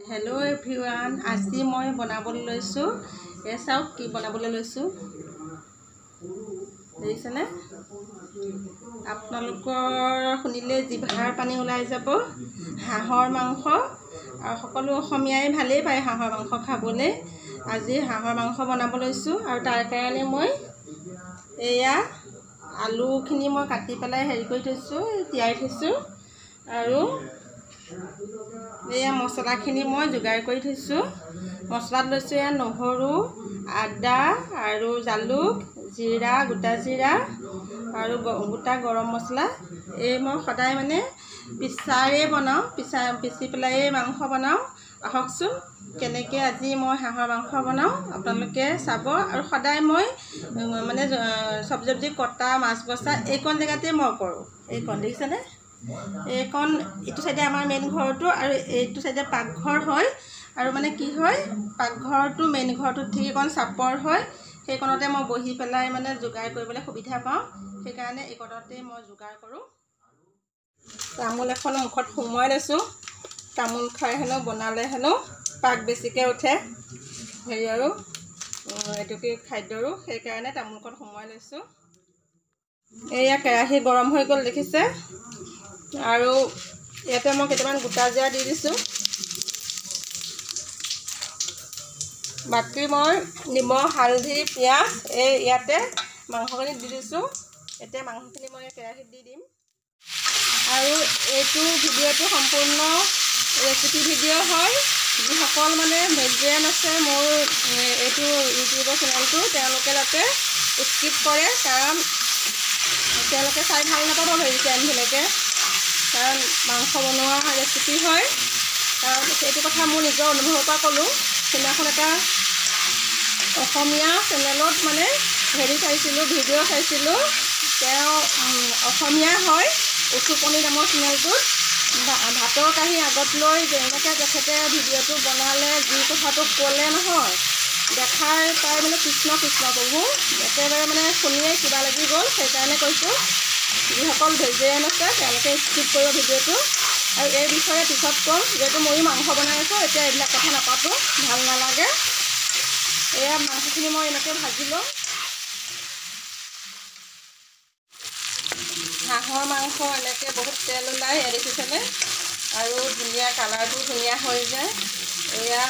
Hello' everyone, আজি মই বনাবলৈ লৈছোঁ। এই চাওক কি বনাবলৈ লৈছোঁ, দেখিছেনে? আপোনালোকৰ শুনিলে জিভাৰ পানী ওলাই যাব। হাঁহৰ মাংস, আৰু সকলো অসমীয়াই ভালেই পায় হাঁহৰ মাংস খাবলৈ। আজি হাঁহৰ মাংস বনাব লৈছোঁ, আৰু তাৰ কাৰণে মই এয়া আলুখিনি মই কাটি পেলাই হেৰি কৰি থৈছোঁ, তিয়াই থৈছোঁ। আৰু এয়া মছলাখিনি মই যোগাৰ কৰি থৈছোঁ। মছলাত লৈছোঁ এয়া নহৰু, আদা আৰু জালুক, জিৰা, গোটা জিৰা আৰু গোটা গৰম মছলা। এই মই সদায় মানে পিছাৰে বনাওঁ, পিচি পেলাইয়ে মাংস বনাওঁ। আহকচোন কেনেকৈ আজি মই হাঁহৰ মাংস বনাওঁ আপোনালোকে চাব। আৰু সদায় মই মানে চব্জি চব্জি কটা, মাছ বচা এইকণ জেগাতে মই কৰোঁ। এইকণ দেখিছেনে? এইকণ এইটো চাইডে আমাৰ মেইন ঘৰটো, আৰু এইটো চাইডে পাকঘৰ হয়। আৰু মানে কি হয়, পাকঘৰটো মেইন ঘৰটোত থাকি অকণ চাপৰ হয়, সেইকণতে মই বহি পেলাই মানে যোগাৰ কৰিবলৈ সুবিধা পাওঁ, সেইকাৰণে এইকণতে মই যোগাৰ কৰোঁ। তামোল এখন মুখত সোমোৱাই লৈছোঁ। তামোল খাই হেনো বনালে হেনো পাক বেছিকৈ উঠে, হেৰি আৰু এইটো কি খাদ্যৰো, সেইকাৰণে তামোলখন সোমোৱাই লৈছোঁ। এয়া কেৰাহী গৰম হৈ গ'ল দেখিছে। আৰু ইয়াতে মই কেইটামান গোটা জিৰা দি দিছোঁ। বাকী মই নিমখ, হালধি, পিঁয়াজ এই ইয়াতে মাংসখিনি দি দিছোঁ। এতিয়া মাংসখিনি মই কেৰাহীত দি দিম। আৰু এইটো ভিডিঅ'টো সম্পূৰ্ণ ৰেচিপি ভিডিঅ' হয়। যিসকল মানে ভেজিটেৰিয়ান আছে মোৰ এইটো ইউটিউবৰ চেনেলটো, তেওঁলোকে যাতে স্কিপ কৰে, কাৰণ তেওঁলোকে চাই ভাল নাপাব ভেজিটেৰিয়ানবিলাকে, কাৰণ মাংস বনোৱা ৰেচিপি হয়। কাৰণ সেইটো কথা মোৰ নিজৰ অনুভৱৰ পৰা ক'লোঁ। সেইদিনাখন এটা অসমীয়া চেনেলত মানে হেৰি চাইছিলোঁ, ভিডিঅ' চাইছিলোঁ। তেওঁ অসমীয়া হয়, উচুপনি নামৰ চেনেলটোত ভাতৰ কাঁহী আগত লৈ যেনেকৈ তেখেতে ভিডিঅ'টো বনালে, যি কথাটো ক'লে নহয়, দেখাৰ পাই মানে কৃষ্ণ কৃষ্ণ প্ৰভু, একেবাৰে মানে শুনিয়ে কিবা লাগি গ'ল। সেইকাৰণে কৈছোঁ যিসকল ভেজিটেৰিয়ান আছে তেওঁলোকে স্কিপ কৰিব ভিডিঅ'টো। আৰু এই বিষয়ে পিছত ক'ম, যিহেতু ময়ো মাংস বনাই আছোঁ, এতিয়া এইবিলাক কথা নাপাতোঁ, ভাল নালাগে। এয়া মাংসখিনি মই এনেকৈ ভাজি ল'ম। হাঁহৰ মাংস এনেকৈ বহুত তেল ওলায়, দেখিছেনে? আৰু ধুনীয়া কালাৰটো ধুনীয়া হৈ যায়। এয়া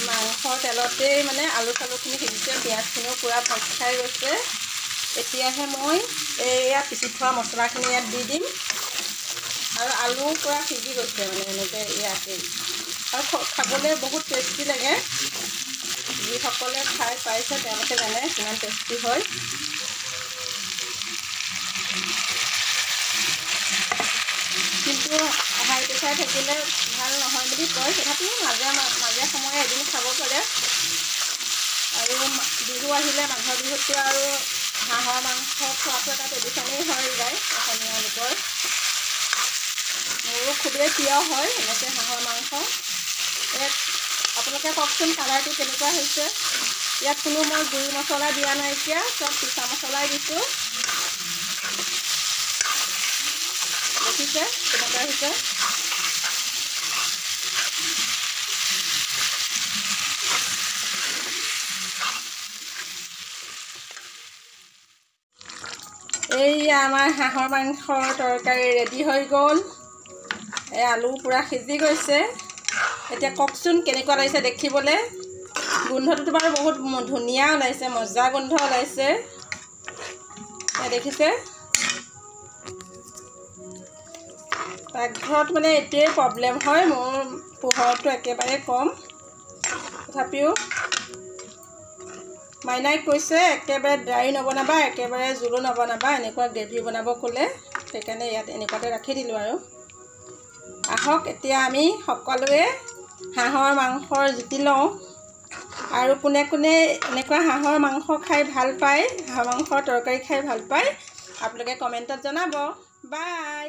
মাংসৰ তেলতেই মানে আলু চালুখিনি সিজিছে, পিঁয়াজখিনিও পূৰা ভাজ খাই গৈছে। এতিয়াহে মই এয়া পিচি থোৱা মছলাখিনি ইয়াত দি দিম। আৰু আলু পূৰা সিজি গৈছে মানে এনেকৈ ইয়াতেই। আৰু খাবলৈ বহুত টেষ্টি লাগে, যিসকলে খাই পাইছে তেওঁলোকে জানে কিমান টেষ্টি হয়। কিন্তু হাই প্ৰেছাৰ থাকিলে ভাল নহয় বুলি কয়, তথাপিও মাজে মাজে সময়ে এদিন খাব পাৰে। আৰু বিহু আহিলে মাঘৰ বিহুতটো আৰু হাঁহৰ মাংস খোৱাটো এটা ট্ৰেডিশ্যনেই হৈ যায় অসমীয়া লোকৰ। মোৰো খুবেই প্ৰিয় হয় এনেকৈ হাঁহৰ মাংস। ইয়াত আপোনালোকে কওকচোন কালাৰটো কেনেকুৱা হৈছে। ইয়াত কোনো মই গুড়ি মছলা দিয়া নাইকিয়া, চব পিছা মছলাই দিছোঁ। দেখিছে কেনেকুৱা হৈছে? এইয়া আমাৰ হাঁহৰ মাংসৰ তৰকাৰী ৰেডি হৈ গ'ল। এই আলু পূৰা সিজি গৈছে। এতিয়া কওকচোন কেনেকুৱা লাগিছে দেখিবলৈ। গোন্ধটোতো বাৰু বহুত ধুনীয়া ওলাইছে, মজা গোন্ধ ওলাইছে। দেখিছে? পাকঘৰত মানে এইটোৱেই প্ৰব্লেম হয়, মোৰ পোহৰটো একেবাৰে কম। তথাপিও মাইনাই কৈছে একেবাৰে ড্ৰাই নবনাবা, একেবাৰে জোলো নবনাবা, এনেকুৱা গ্ৰেভি বনাব ক'লে, সেইকাৰণে ইয়াত এনেকুৱাতে ৰাখি দিলোঁ। আৰু আহক এতিয়া আমি সকলোৱে হাঁহৰ মাংসৰ জুতি লওঁ। আৰু কোনে কোনে এনেকুৱা হাঁহৰ মাংস খাই ভাল পায়, হাঁহৰ মাংসৰ তৰকাৰী খাই ভাল পায়, আপোনালোকে কমেণ্টত জনাব। বাই।